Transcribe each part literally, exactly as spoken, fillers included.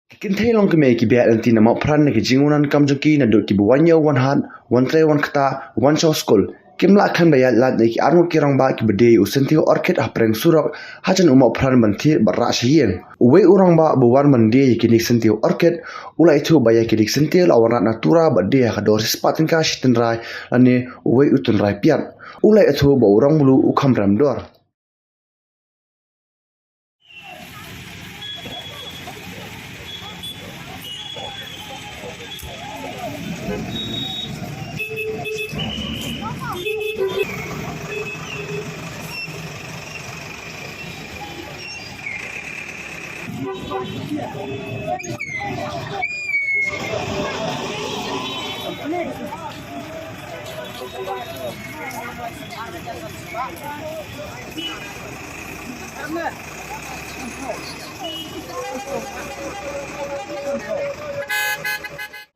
Ki kynthei longkmie kiba ïaid lynti na Mawphran na ki jingwan kam jong ki naduh kiba wan ïew wan hat, wan trei wan ktah, wan sha skul, kim lah khlem da ïaid lad na ki arngut ki rangbah kiba die ïa u Syntiew Orchid hapdeng surok hajan u Mawphran ban thied bad rah sha ïing. Uwei u rangbah ba wan ban die ïa kine ki Syntiew Orchid u la ïathuh ba ïa kine ki syntiew la wanrah na Tura bad die ha ka dor shispah tyngka shi tynrai lane uwei u tynrai piat. U la ïathuh ba u rong blue u kham rem dor.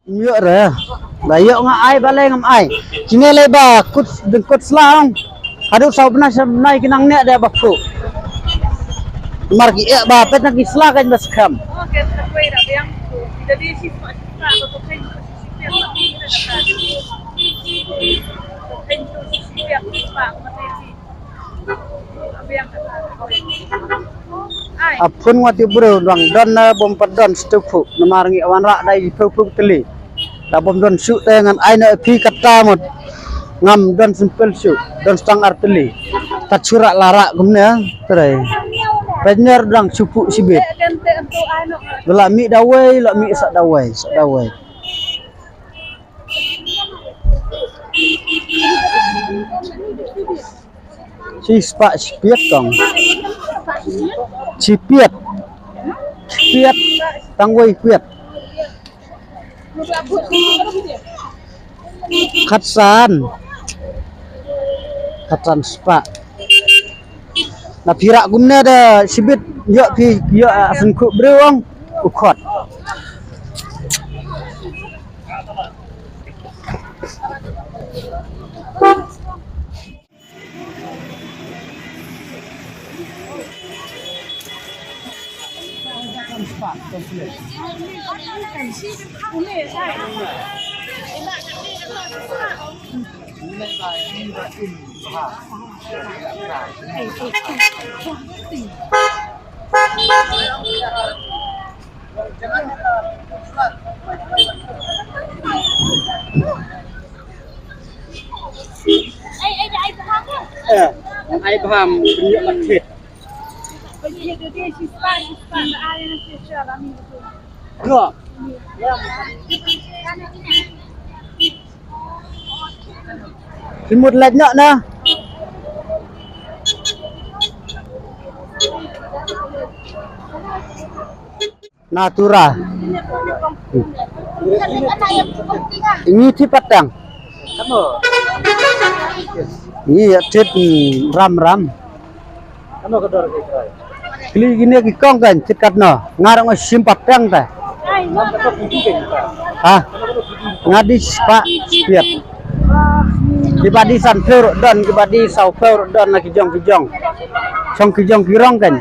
Ym ïoh re. Ba ïoh nga ai balei ngam ai. Kine lei ba kut deng kut sla ong. Haduh saw bnai saw bnai ki nang neh de ba phuh. Mar ki eh ba pet na ki sla kan ba skhem. A phun nga ti briew dang don na bym pat don stu phuh namar ngi wanrah dei phew phew tylli. Da bym don shuh te ngan ai na phi kata mut. Ngam don simple shuh, don stang ar tylli. Tat shuh rah la rah kumne trei. Pynner dang shu phuh shibit. Ba la mih da wei, la mih sa da wei, sa da wei. Shispah shipiat kong. Shipiat. Shipiat. Tang wei piat. Khatsan. Khatsan spah. Na phi rah kumne da shibit ïoh phi ïoh, ah, sngewkhuh briew ong u khot. Eh, ai bham, pynïoh kat thit. Go. Phi mut lait noh na. Natura. Ngi thit pateng. Ngi ïa thit, mm, ram ram. Kli kine ki kong kan thit katno. Nga rong shim pateng te. Ha? Nga die spah piat. Kiba die san phew ruh don, kiba die saw phew ruh don na ki jong ki jong. Shong ki jong ki rong kan.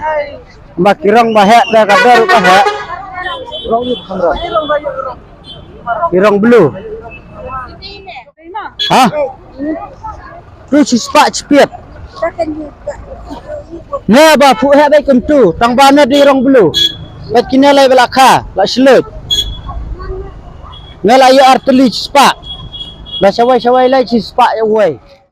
Ba ki rong ba heh da ka dor ka heh. Ki rong blue. Ha? Tu shispah shipiat. Ne ba phuh heh ba kumtu tang ba ne die rong blue. Ba kine lai ba la kha la shlek. Ne la ïa ar tylli shispah. Ba shawai shawai lai shispah ïa wai.